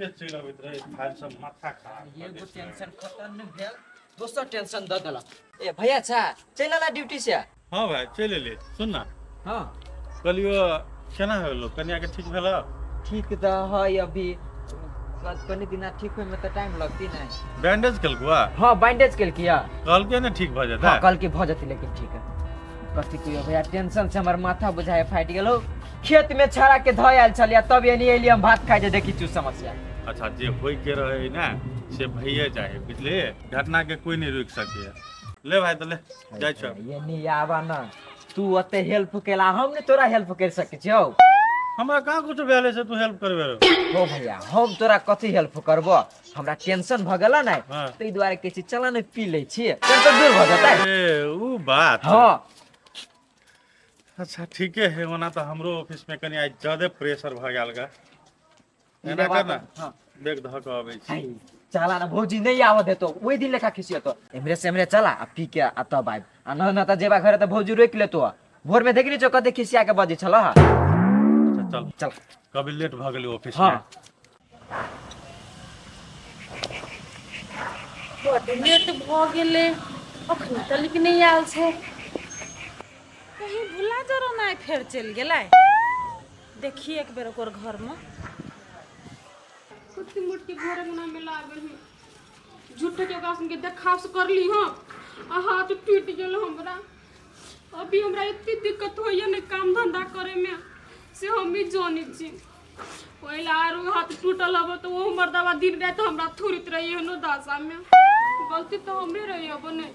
तुरंते चलि अबैत रहे फाइल सब माथा खराब कऽ एगो दै छै। टेंशन खतम नहि भेल, दोसर टेंशन दऽ देलक। ए भैया, अच्छा चलि अला ड्यूटी से? हाँ भाई, चलि एलियै। सुन ना। हाँ। कहलियो केना होलो, कनिया के ठीक भेल? ठीक तऽ है अभी, कनि दिना ठीक होय में तऽ टाइम लगती नहीं। बैंडेज केलको? हाँ, बैंडेज केलकी। कहलकै ने ठीक भऽ जेतै? हाँ, कल के भऽ जेतै, लेकिन ठीक है। कथी कहियो भैया, टेंशन से हमर माथा बुझाय फाटि गेलो। खेत में छाड़ा के धऽ आयल छलियै, तब एनी एलियै हम भात खाइ जे देखी छु समस्या। अच्छा, जे होय के रहे ने से भइए जाइ है, बुझलियै? घटना के कोई नहीं रोकि सकैए। ले भाई, तऽ ले जाइ छौ। एनी आबा ना, तू ओते हेल्प केला, हम ने तोरा हेल्प कर सकै छियौ। हमरा कहाँ कुछ भेलै से तू हेल्प करबे रे? हो भैया, हम तोरा कथी हेल्प करबो? हमरा टेंशन भऽ गेल ने। ताहि दुआरे कहै छी, चल ने पी लै छियै, टेंशन दूर भऽ जेतै। ए उ बात? हाँ। अच्छा, ठीके है। ओना तऽ हमरो ऑफिस में कनि आइ ज्यादे प्रेशर भऽ गेल गा। एना कर ना। हाँ। बैग धऽ कऽ अबै छी। है, चला ना, भौजी नहीं आवा देतो, ओहि दिन लेखा खिसियतो। एमरे से एमरे चला आ पी के आ तब आबि आ न न तऽ जेबा घरे तऽ भौजी रोकि लेतो। भोर में देखनी छौ कते खिसिया के बजै छल। अच्छा, चल। चल। कभी लेट भऽ गेलै ऑफिस हाँ। में। बड्ड लेट भऽ गेलै, अखन तलिक नहि आयल छै। कहीं भुला जरो नहि फेर चलि गेलै। देखी एक बेर ओकर घरमे। सुट्टी मुटकी भोर अंगना में लागल है, झूठे के ओकरा संगे देखास करली हँ आ हाथ टूटि गेल हमरा। अभी हमरा एते दिक्कत होइए ने काम धंधा करे में, से हम ही जानै छी। ओहि ला आरो हाथ टूटल हब तऽ ओ मर्दवा दिन राति हमरा थुरैत रही। एहनो दशा में गलती तऽ हमरे रही हब ने,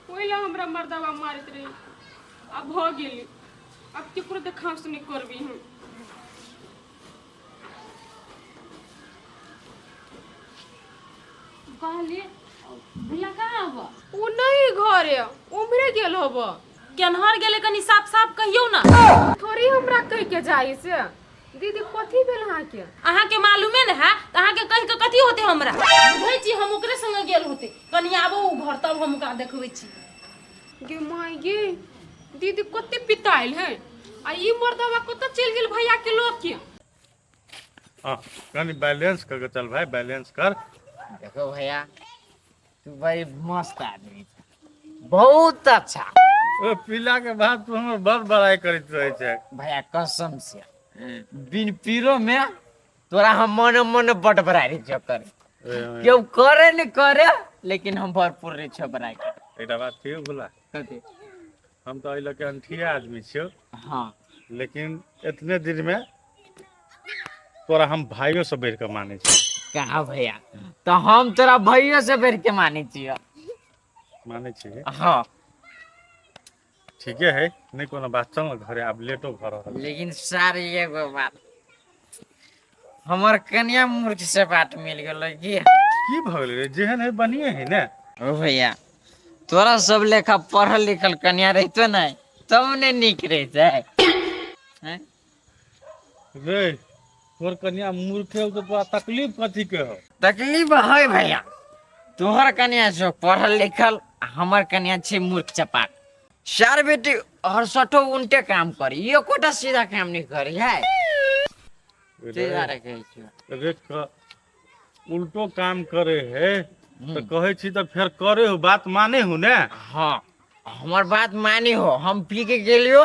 ओहि ला हमरा मर्दवा मारैत रही। आब भऽ गेली, आब केकरो देखास नहि करबी हम। कहलिए भुला कहाँ हब? ओ नहीं घरे, उम्हरे गेल हब। केन्हर गेलै, कनी साफ साफ कहियौ ना। थोड़ी हमरा कह के जाइ से। दीदी, कथी भेल अहाँके? अहाँके मालूमे ने है तऽ अहाँके कहि के कथी होते? हमरा बुझै छी हम ओकरे संगे गेल होते। कनी आबो ओ घर, तब हम ओकरा देखबै छी। गे माय गे, दीदी कते पिताइल है। आ ई मर्दवा कतऽ चलि गेल भैया के लोग के? हाँ, कनि बैलेंस कर के चल भाई, बैलेंस कर। देखो भैया, तू बड़ी मस्त आदमी छह, बहुत अच्छा। ओ पीला के बाद तू हमर बड़ बड़ाई करैत रहै छै। भैया, कसम से बिन पीरो में तोरा हम मने मने बड़ बड़ाई रही छो करे। केओ करे न करे, लेकिन हम भरपूर रही छो बड़ाई करे। एकटा बात कहियौ भोला? कथी? हम तऽ एहि लऽ के अनठिया आदमी छियौ। हाँ। लेकिन एतने दिन में तोरा हम भाइयो से बढ़ि कऽ मानै छी। कहा भैया, तो हम तोरा भैयो से बढ़ के मानै छियो। मानै छी? हाँ। ठीके है, नहि कोनो बात। चल ने घरे, आब लेटो भऽ रहल है। लेकिन सर, एगो बात, हमर कनिया मूर्ख से बात मिल गेलै की? की भऽ गेलै रे? जेहन है बनिए है ने। ओ भैया, तोरा सब लेखा पढ़ल लिखल कनिया रहितो ने तब ने नीक रहितै, हैं? रे, तोर कनिया मूर्ख है तऽ तोरा तकलीफ कथी के हो? तकलीफ है भैया, तोहर कनिया छौ पढ़ल लिखल, आ हमर कनिया छै मूर्ख चपाट। सार बेटी हरसठो उल्टे काम करी, एकोटा सीधा काम नहीं करी है, ताहि दुआरे कहै छियौ। रे, उल्टो काम करे है तऽ कहै छी तऽ फेर करे हो, बात माने हो ने? हाँ, हमर बात मानी हो। हम पी के गेलियो,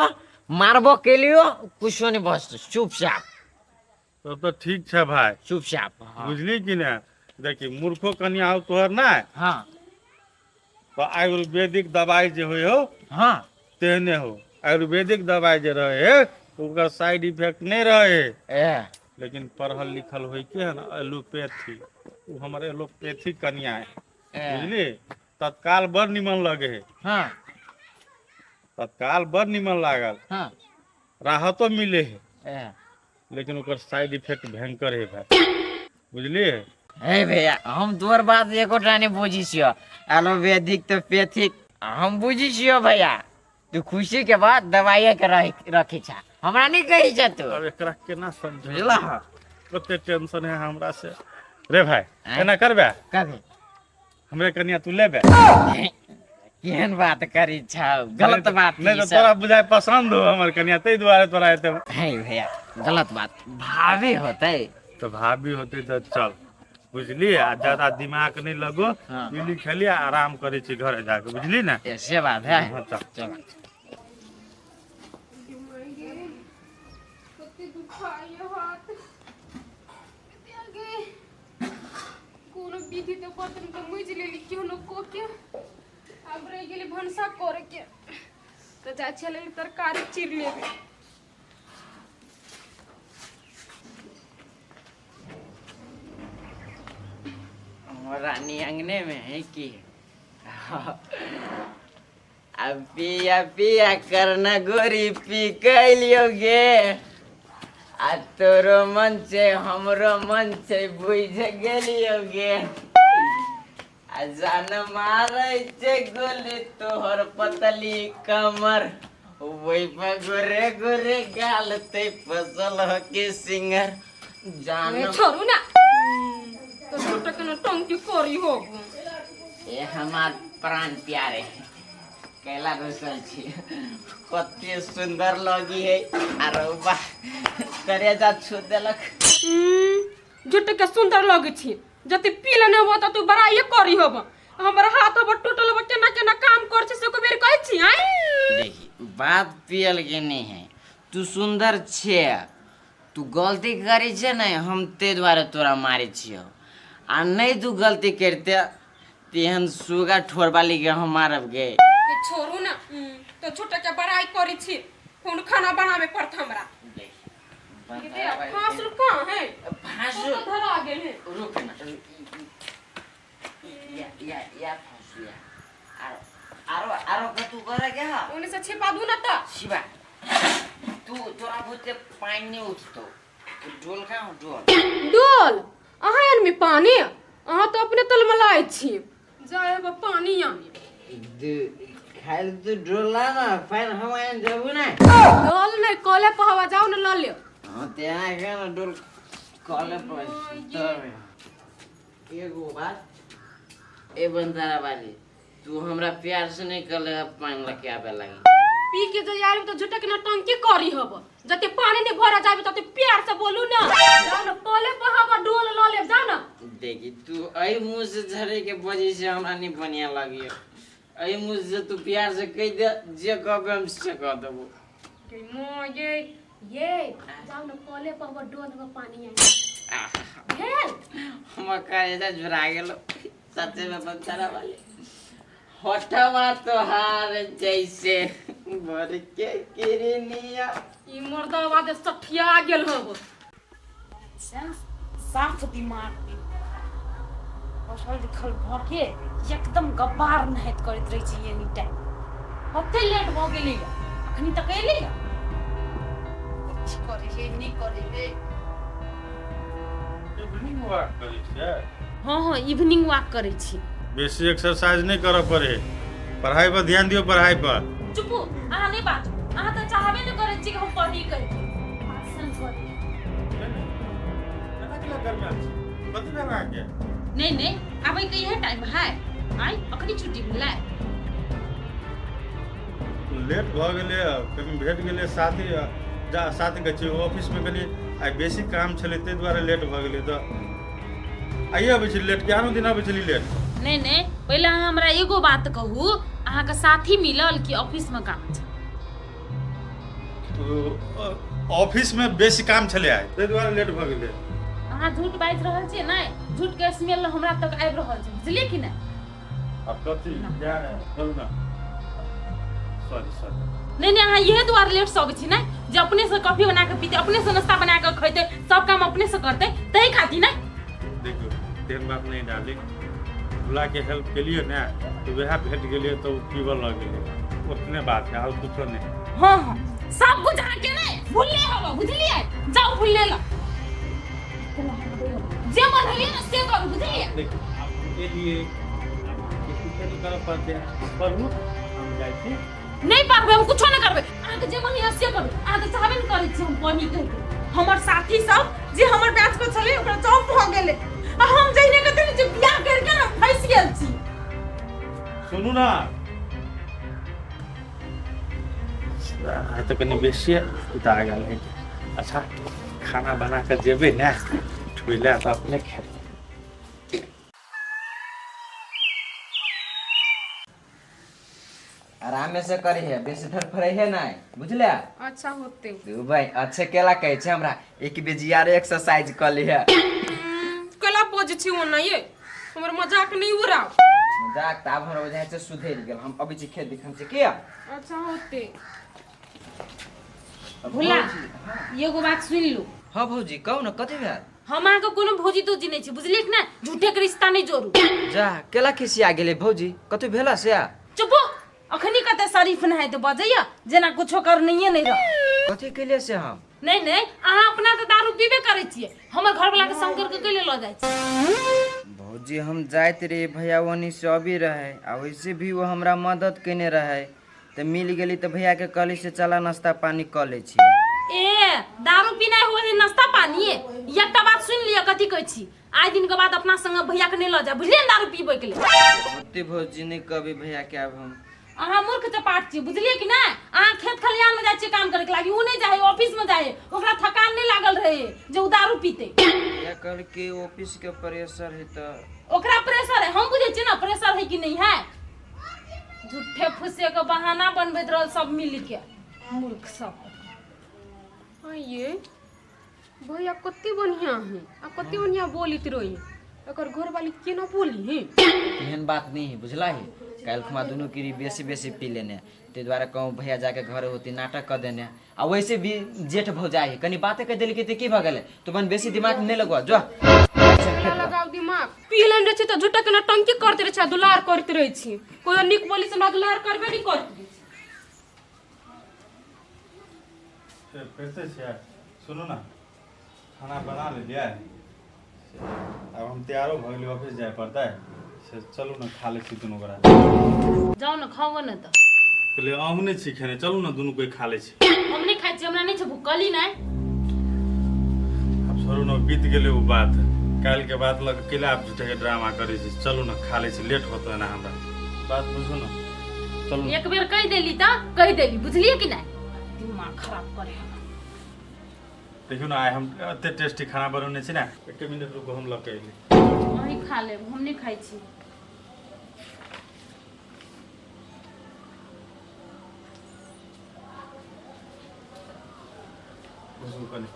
मारबो केलियो, कुछो नहीं, बस चुपचाप। तब तऽ ठीक छै भाई। चुपचाप, हाँ। बुझली कि ने? देखी, मूर्खो कनिया हो तोहर ने तऽ आयुर्वेदिक दवाई जे होइ हो तेहने हो। आयुर्वेदिक दवाई जे रहे है, ओकर साइड इफेक्ट नहि रहे है। ए लेकिन पढ़ल लिखल होइ के है ने एलोपैथी, ओ हमर एलोपैथी कनिया है। ए बुझली? तत्काल बड़ निमन लगे है। तत्काल बड़ निमन लागल। राहतो मिले है। ए लेकिन ओकर साइड इफेक्ट भयंकर है भाई, बुझलिए? हे भैया, हम तोहर बात एकोटा नहीं बुझी छियो। एलोपैथिक तो पैथिक हम बुझी छियो। भैया, तू खुशी के बाद दवाइये के रखी छा, हमरा नहीं कही छा तू। अब एकरा केना समझ? बुझला? कते टेंशन है हमरा से रे भाई। आँय? एना करबे? कभी? हमरे कनिया तू लेबे? केहन बात करी छौ, गलत बात। नहीं ई तो सब। तोरा बुझाय पसंद हो हमर कनिया, ताहि दुआरे तोरा एते। हे भैया, गलत बात, भावे होते। तऽ भाभी होतै तऽ चल बुझली आ ज्यादा दिमाग नहीं लगो। हाँ। पीली खेली आ आराम करै छी घरे जाके, बुझली ने? ऐसे बात है। हाँ, चल। चल। कते दुखाइए हाथ कते आगे कोनो विधि तऽ बर्तन के मुजि लेली केहनो कऽ के। आब रहि गेलै भनसा करे के, तऽ जाइ छलै तरकारी चीर लेबै। रानी अंगने में है कि अब पिया पिया करना गोरी पी कैलियो गे, आ तोरो मन छै हमरो मन छै बुझ गेलियो गे, आ जान मारै छै गोली तोहर पतली कमर, ओहि पर गोरे गोरे गाल ते फसल हो के सिंगर जान। ए, छोड़ू ना तो छोटा के टंकी करी हो। ए हमार प्राण प्यारे कैला रुसल छी, कते सुंदर लगी है। आरो बा करेजा छू देलक। झूठ के सुंदर लगे छी, जते पी लेने होबो त तू बड़ाइए करी होबो। हमर हाथ होबो टूटल होबो, केना केना काम कर छी से को बेर कहै छी आय। देखी बात पियल के नहीं है, तू सुंदर छे, तू गलती करी छे ने हम ते द्वारे तोरा मारे छियो, आ नहीं तू गलती करते तेहन सुगा ठोरबाली के हम मारब गे। ए, छोड़ू ना तो छोटा के बड़ाई करी छी, कोन खाना बनावे पड़त हमरा। फांस कहाँ है? फांसू तो धरा गेल है। रुक ना, या या या फांसू या आरो आरो आरो कतू करे के हा ओने से छिपा दू ना त शिवा तू तोरा बहुते पानि नहीं उठतो, डोल कहाँ डोल? डोल अहाँ आनमी पानी, अहाँ तो अपने तलमलाइ छी, जाय हेबा पानी आनी। खाली तू डोल ला ना, पानि हम आनि देबू ना। डोल नहीं कले पहवा जाओ ना ल लियो। हाँ ते आके ना डोल कले पर एगो बात ए बंजारा वाली, तू हमरा प्यार से नहीं कले पानि लके आबे लागी। पी के जे आबि त झूठक ना टंकी करी हब, जते पानी नहीं भरा जाबे तते प्यार से बोलू ना। जाओ ना कले पहवा डोल ल लेब जाओ ना। देखी तू एहि मुँह से झरे के बजै से हमरा नहीं बढ़िया लगी, एहि मुँह से तू प्यार से कहि दे जे कहबे हम से कह देबो। गे मां ये ये जाओ ना कले पहवा डोल में पानी आई भेल। हमर करेजा जुड़ा गेलो सच्चे में बंजारा वाली। होठवा तोहार जैसे भर के किरनिया। ई मर्दवा जे सठिया गेल हब। साफ दिमाग पढ़ल लिखल भऽ के एकदम गब्बार नहाइत करैत रहै छै एनी टाइम। कते लेट भऽ गेलै अखनी तक एलै करै है नहि करै है। इवनिंग वॉक करै छियै? हाँ हाँ इवनिंग वॉक करै छी। बेसी एक्सरसाइज नहीं करऽ पड़े, पढ़ाई पर ध्यान दियौ, पढ़ाई पर। चुपू अहाँ नहि बाजू, अहाँ तऽ चाहबे नहि करै छी कि हम पढ़ी करी। भाषण करी। कथी भेल अहाँके? नहीं नहीं आबै के इहे टाइम है, आइ अखनी छुट्टी भेलै। लेट भऽ गेलै, कनि भेट गेलै साथी जा साथी कहै छियै ऑफिसमे कनि आइ बेसी काम छलै ताहि दुआरे लेट भऽ गेलै। तऽ आइए अबै छली लेट कि आनो दिन अबै छली लेट? नहीं नहीं पहिले अहाँ हमरा एगो बात कहू, अहाँके साथी मिलल कि ऑफिसमे काम छै? ऑफिसमे बेसी काम छलै आइ ताहि दुआरे लेट भऽ गेलै। अहाँ झूठ बाजि रहल छियै नहि? झूठ के स्मेल हमरा तक आबि रहल छै, बुझलियै कि नहि? आब कथी चलू ना, सॉरी सॉरी। नहीं नहीं अहाँ इहे दुआरे लेट से अबै छी ने जे अपने से कॉफी बना के पीते, अपने से नाश्ता बना के खैते, सब काम अपने से करते, तही खातिर ने। देखियौ तेहन बात नहीं डार्लिंग, बुला के हेल्प केलियै ने तऽ वएह भेट गेलियै तऽ ओ पीबऽ लग गेलै, ओतने बात है और कुछो नहीं। हाँ हाँ सब कुछ अहाँ के नहीं भूलले हबो, बुझलियै? जाउ भूलले ला जे मन होइए ने से करू, बुझलियै? देखियौ आब एलियै कुछो नहि करऽ पड़तै, पढ़ू हम जाइ छी। नहीं पढ़बै हम कुछो नहीं करबै, अहाँके जे मन होइए से करू। अहाँ तऽ चाहबे नहि करै छी हम पढ़ी कहि के। हमर साथी सब जे हमर बैच के छलै ओकरा जॉब भऽ गेलै आ हम जहिने के तेहने जे बियाह करि के ने फँसि गेल छी। सुनू ना आइ तऽ कनि बेसिए उता गेल है। अच्छा खाना बना कऽ जेबै ने बुझलियै तऽ अपने खेबै। आरामे से करी है, बेसी धड़फड़ै है नहीं, बुझले? अच्छा होते। तू भाई अच्छे केला कहै छै हमरा, एक बेजी आर एक्सरसाइज कर ली है। केला बजै छी ओना ये, हमर मजाक नहीं उड़ाओ। मजाक तऽ आब हमरा बुझाइ छै सुधरि गेल। हम अबै छी खेत दिखन छै किया। अच्छा होते। भोला, एगो बात सुनि लू। हाँ भौजी, कहू ने, कथी भेल? हम अहाँके कोनो भौजी तौजी नहि छी, बुझलियै कि नहि? झूठे के रिश्ता नहि जोड़ू। जा, केला खिसिया गेलै भौजी, कथी भेला से? चुपो, अखनी कते शरीफ नहाय तऽ बजैया जेना कुछो करनैये नहि रह। कथी केलियै से हम? नहि नहि, अहाँ अपना तऽ दारू पीबे करै छियै, हमर घरवला के संग करके कैले लऽ जाइ छी? भौजी, हम जाइत रहियै, भैया ओनी से अबी रहे आ वैसे भी वो हमरा मदद केने रहे तऽ मिल गेली, तऽ भैया के कहली से चला नाश्ता पानी कऽ लै छी। ए, दारू पीनाइ होइ है नाश्ता पानी? एकटा बात सुनि लिअ, कथी कहै छी, आइ दिन के बाद अपना संग भैया के नहि लऽ जाय, बुझलियै ने, दारू पीबै के लेल। होते भौजी, नहि कहबै भैया के आब हम। अहाँ मूर्ख चपाट छी, बुझलियै कि नहि? अहाँ खेत खलिहान में जाइ छियै काम करे के लागी, उ नहि जाइ, ऑफिस में जाइ, ओकरा थकान नहि लागल रहे जे उ दारू पीते? भैया कहलकै ऑफिस के प्रेशर है तऽ। ओकरा प्रेशर है, हम बुझै छियै ने प्रेशर है कि नहीं है। झूठे फूसे के बहाना बनबैत रहल सब मिल के, मूर्ख सब। हाँ ये भैया कते बढ़िया है आ कते बढ़िया बोलित रही, एकर घरवाली केना बोली है? एहन बात नहीं है, बुझला ही, काल्हि खुमा दुनू कीड़ी बेसी बेसी पी लेने, ताहि दुआरे कहूँ भैया जाके घरे होती नाटक कऽ देने। आ वैसे भी जेठ भौजाइ है, कनी बाते कहि देलकै तऽ की भऽ गेलै? तू अपन बेसी दिमाग नहि लगवा, जो। केना लगाओ दिमाग? पी लेने रहै छी तऽ झूठा के नौटंकी करते रहै छी आ दुलार करैत रहै छी। कोइ नीक बोली से हमरा दुलार करबे नहि करैत रहै छी। से करिते छियै। सुनू ने, खाना बना लेलियै, से आब हम तैयारो भऽ गेलियै, ऑफिस जाय पड़तै, से चलू ने खा लै छी दुनू गोरा। जाउ ने, खाओ ने तऽ। कहलियै अहूँ नहि छी खेने, चलू ने दुनू कोइ खा लै छी। हम नहि खाइ छी, हमरा नहि छै भूख, कहली नहि। आब छोड़ू ने, बीत गेलै ओ बात, काल्हिके बात लऽ कऽ कैला आब झूठेके ड्रामा करै छी? चलू ने खा लै छी, लेट होतै ने, हमरा बात बुझू ने, चलू ने। एक बेर कहि देली तऽ कहि देली, बुझलियै कि नहि? दिमाग खराब करे हमरा। देखियौ ने, आइ हम एते टेस्टी खाना बनौने छी ने। एक मिनट रुकू, हम लऽ के अयली। अहीं खा लेब, हम नहि खाइ छी। घुसकू कनि,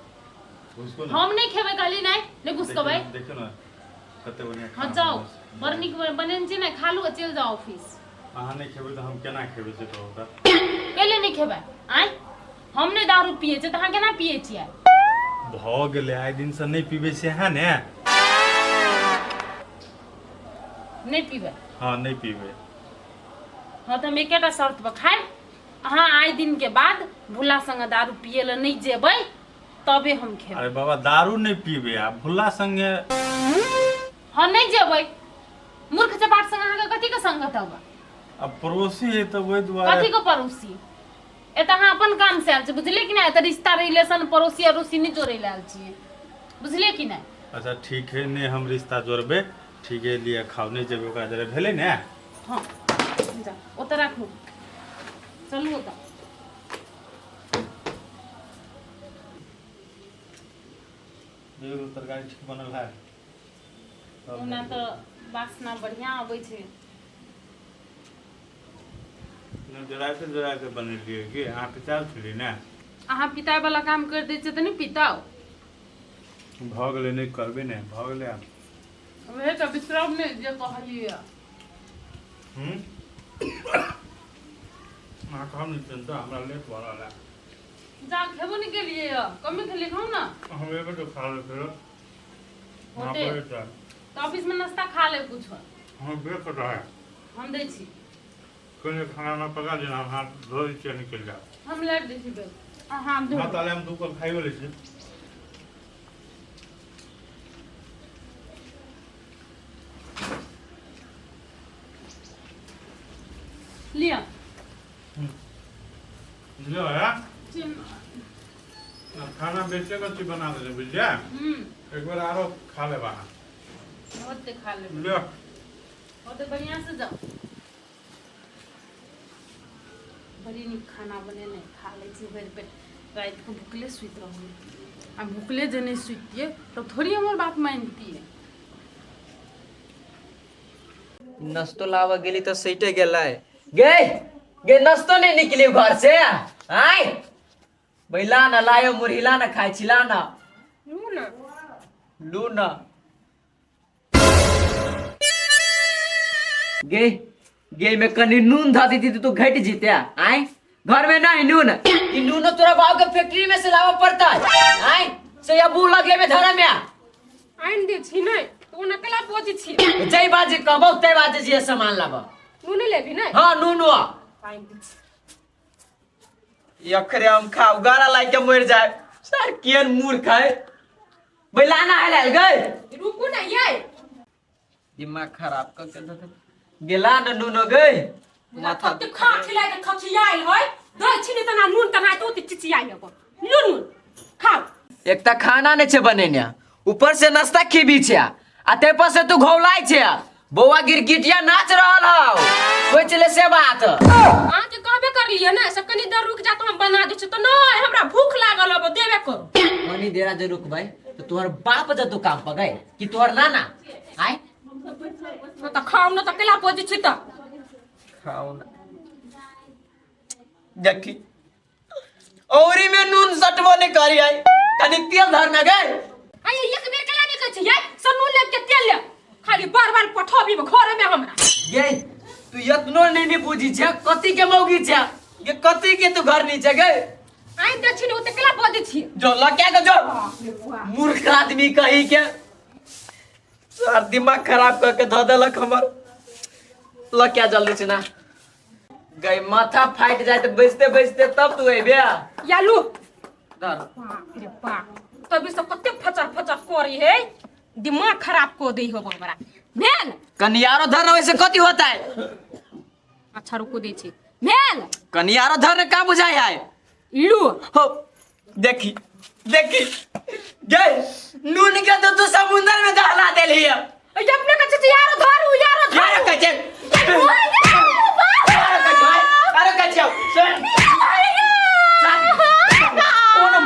घुसकू ने। हम नहि खेबै, कहली नहि, नहि घुसकबै। देखियौ ने कते बढ़िआँ हाँ खाना जाउ बनल छै। बड़ नीक बनेने छी ने, खा लू आ चलि जाउ ऑफिस। अहाँ नहि खेबै तऽ हम केना खेबै से कहू तऽ? कैले नहि खेबै? आँय, हम नहि दारू पियै छियै तऽ अहाँ केना पियै छियै? भऽ गेलै, आइ दिनसँ नहि पीबै छियै, अहाँ ने। नहि पीबै? हँ, नहि पीबै। हँ, तऽ हम एकेटा शर्त पर खायब, अहाँ आइ दिन के बाद भुल्ला संगे दारू पियै लए नहि जेबै तबे हम खेबै। अरे बाबा, दारू नहि पीबै आ भुल्ला संगे? हँ, नहि जेबै। मूर्ख चपाट संगे अहाँके कथी के संगत हवा? अब पड़ोसी है तऽ ओहि दुआरे। कथी के पड़ोसी? एतऽ अहाँ अपन काम से आयल छी, बुझलियै कि नहि? एतऽ रिश्ता रिलेशन पड़ोसी अड़ोसी नहि जोड़ै लए आयल छियै, बुझलियै कि नहि? अच्छा ठीक है, नहि हम रिश्ता जोड़बै, ठीक है, लिअ खाउ, नहि जेबै ओकरा जरे, भेलै ने? हँ, जा, ओतऽ राखू, चलू ओतऽ। एगो तरकारी ठीक बनल है? ओना तऽ वासना बढ़िआँ अबै छै। जराइते जराइते बनेलियै की? अहाँ पितायल छलियै ने। अहाँ पिताय वाला काम कर दै छियै तऽ नहि पिताउ? भऽ गेलै, नहि करबै ने, भऽ गेलै आब। वएह तऽ बिसरब नहि जे कहलियै। हूँ, अहाँ कहब ने चिन्ता, हमरा लेट भऽ रहल है। जा, खेबो नहि केलियै यऽ, कमे खेलियै, खाउ ने। हम एबे तऽ खा लेब फेरो। होते तऽ ऑफिसमे नाश्ता खा लेब कुछो। हम बेक रहे। हम दै छी। कनि खाना उना पका देना, हम हाथ धो दै छियै, निकलि जायब। हम लाबि दै छी बैग, अहाँ धो। हँ, ताले हम दू कप खाइयो लै छी। लिअ। बुझलियै? खाना बेचे कथी बना देने, बुझलियै? एक बेर आरो खा लेब अहाँ। होते, खा लेब। लिअ। होते, बढ़िआँ से जाउ। बड़ी नीक खाना बनेने, खा लै छी भरि पेट, रातिके भुखले सुति रहू। आ भुखले जे नहि सुतियै तब थोड़ी हमर बात मानितियै। नस्तो लाबऽ गेली तऽ सैटे गेलै। गे गे, नस्तो नहि निकली घर से आय बैला न लायो मुरही ला न खाइ छी ला न। लू ना। लू न गे। गे में कनी नून धऽ देती तो तू घट जीते आय। घर में नहीं नून, ई नून तोरा बाप के फैक्ट्री में से लावा पड़ता है आय से अबू लगे में धरा में। आनि दै छी नहि तऽ ओना केला बजै छी? जय बाजे कहबो तै बाजे जे सामान लाबऽ। नूने लेबही नहि? हाँ, नून हुआ। आनि दै छी। अखरे हम खाओ गारा लाग के मर जाए सर, केहन मूर्ख है बैलाना है लाल गए। रुकू ना ये। दिमाग खराब कर के दे गेला न नूनो गए माथा। कते खा खिला के खखियाइल है, दै छी ने तना नून तना तो ओते चिचियाइ हब। लू नून खाओ। एक त खाना नहीं छे बनेने, ऊपर से नाश्ता खीबी छे आ ते पर से तू घौलाई छे। बौआ गिरगिटिया नाच रहल हौ, सोच ले से बात। अहाँके कहबे करलियै ने से कनी देर रुक जा तऽ हम बना दै छी, तऽ नहि हमरा भूख लागल हब, देबे करू। कनी देरा जे रुकबै तो तोहर बाप जतो काम पर गए कि तोहर नाना आय? तऽ खाउ ने, तऽ केला बजै छी तऽ? खाओ ना। देखी औरी में नून सटबो नहीं करी आई, कनी तेल धर में गए। आइ एक बेर केला नहि कहै छी यै से नून लेब के तेल लेब, खाली बार बार पठबी घरे में हमरा। गे तू यतनो नहीं नहीं बुझी छे कथी के मौगी छे ये, कथी के तू घर नहीं छे गे? आइ दै छी ने ओते केला बजै छी? जो लक्या के जो, मूर्ख आदमी कही के सर दिमाग खराब करके धऽ देलक हमर। लक्या जल्दी से ना गई, माथा फाटि जाए तो बैसते बैसते तब तू अबे। या लू। धर। बाप रे बाप, तभी सब कते फचर फचर करी है, दिमाग खराब को दै हो हमरा भेल। कनियारो धर वैसे कथी होता है? अच्छा रुको, दै छी भेल। कनियारो धर का बुझाई है? लू। हो देखी देखी गे, नून के तो तू समुंदर में दहला देली है। अपने कच्चे छी, यारो धरू यारो धरू। यारो कच्चे यारो कच्चे यारो कच्चे सुन कोनो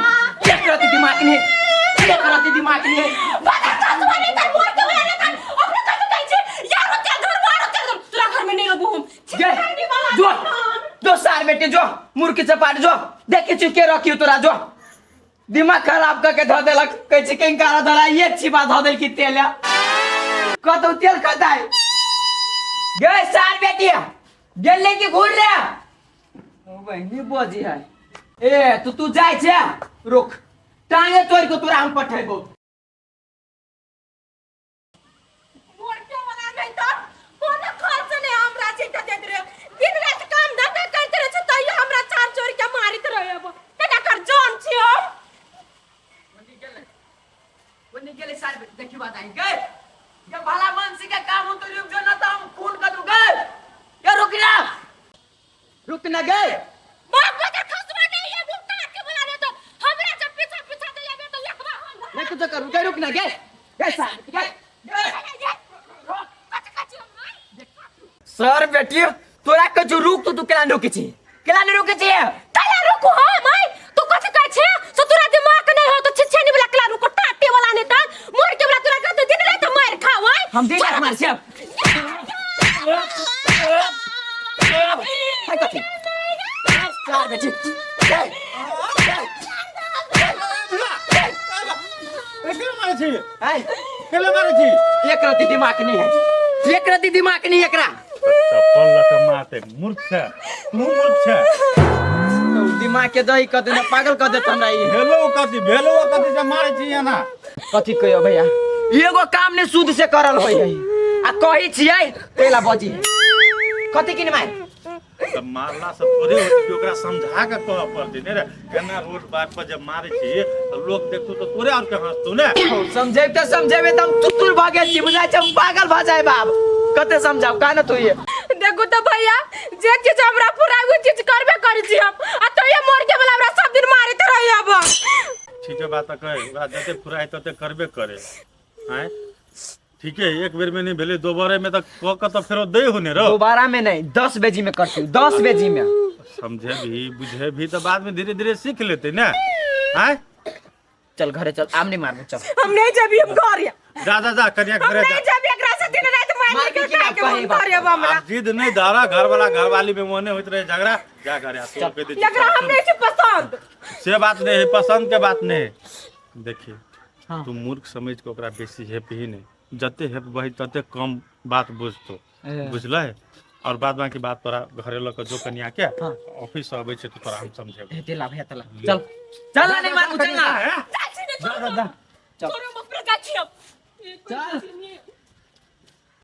एक रति दिमाग नहीं, एक रति दिमाग नहीं। बता ससुर नहीं तर मोर के वाला नहीं तर अपने कच्चे कहै छी यारो तेल धर मारो तेल धर, तोरा घर में नहीं रहबो हम। गे जो जो सार बेटे जो मुर्की चपाट जो देखी छी के रखियो तोरा, जो दिमाग खराब करके धऽ देलक। कहै छै किंकारा धरा एक छिपा धऽ देलकी तेल, कतौ तेल खताय गे। सार बेटी गेले कि घूर रे बहिनी बजी है। ए तू तू जाइ छे, रुक, टांगे तोड़ के तोरा हम पठेबो। मोरके वाला नहीं तो कोनो खर्च नहीं हमरा चिंता देत रहे, दिन रात काम धंधा करते रहे छै तैयो हमरा चार चोर के मारित रहे। अब तेना कर जान छी हम। वो निकले सार बेटी देखी बात आई गए ये भला मनसी के काम हो तो रुक जो ना तो हम खून कर दूं गए। ये रुक ना, रुक ना गए। बाप बजा खसवा नहीं है मुंह काट के बोला नहीं तो हमरा जब पीछा पीछा दे जाबे तो लखवा हम। नहीं कुछ करूं गए, रुक ना गए गए सार गए गए। सर बेटी तोरा के जो रुक तो तू केना रुके छी, केना नहीं रुके छी? केला रुकू हम? आइ तू कथि कहै छे से तोरा दिमाग नहीं हो तो छिछेनी वाला केला रुको, टाटे वाला नहीं त मोर के वाला तोरा के तो दिन रात मार खाओ आइ। हम दिन रात मार छी हाय कथि सर बेटी गए गए। केला मारै छी? हाय। केला मारै छी? एक रति दिमाग नहीं है, एक रति दिमाग नहीं एकरा। चप्पल लऽ के मारतै, मूर्ख छै तू, मूर्ख छै। दिमाग के दही कऽ देना, पागल कऽ देत हमरा ई। भेलो कथी, भेलो कथी से मारै छी एना? कथी कहियो भैया, एगो काम ने शुद्ध से करल होय है आ कही छियै तेला बजी कथी किन मार। तऽ मारला से थोड़े होतै कि, ओकरा समझा के कहऽ पड़तै ने रे। केना रोड बाट पर जब मारै छी तऽ लोक देखतौ तऽ तोरे आर के हंसतौ ने। समझेब तऽ समझेबे तऽ हम तुतुर भऽ गेल छी, बुझाइ छै हम पागल भऽ जाए बाप। कते समझाउ का न तू ये। देखू तऽ भैया, जे चीज हमरा फुराय ओ चीज करबे करै छी हम, आ तैयो मर के वाला हमरा सब दिन मारैत रहै अब। ठीके बात तऽ कहै, ओकरा जते फुराइ तते करबे करे आँय। ठीके, एक बेर में नहीं भेलै, दोबारे में तऽ कऽ के तऽ फेरो दै हो ने रौ। दोबारा में नहीं, 10 बेजी में करती, 10 बेजी में। समझे भी बुझे भी तऽ बाद में धीरे धीरे सीख लेतै ने आँय। चल घरे चल, आम नहीं मारबो, चल। हम नहीं जेबी, हम घर या। जा जा जा कनिया हम घरे जा। नहीं जेबी, एकरा से दिन रात मार मारबी के कि ना खाए के मन कही बात। करे अब हमरा। आब जिद नहीं दारा, घर वाला घरवाली में मोने होइत रहे झगड़ा, जा घरे आ, तोड़ के दे। एकरा हम नहीं छै पसंद। से बात नहीं है, पसंद के बात नहीं है। देखिए हाँ। तू मूर्ख समझ के ओकरा बेसी हेप ही नहीं, जते हेप बही तते कम बात बुझतो, बुझलै? और बाद बाकी बात तोरा घरे लऽ के जो कनिया के। हाँ। ऑफिस से अबै छै तऽ तोरा हम समझेबै। हेते ला भैया तला, चल चल ना, नहीं मारबो, चल ना। जा छी ने, जा जा जा। चल। छोड़ो, हम अपने जा छी अब। चल।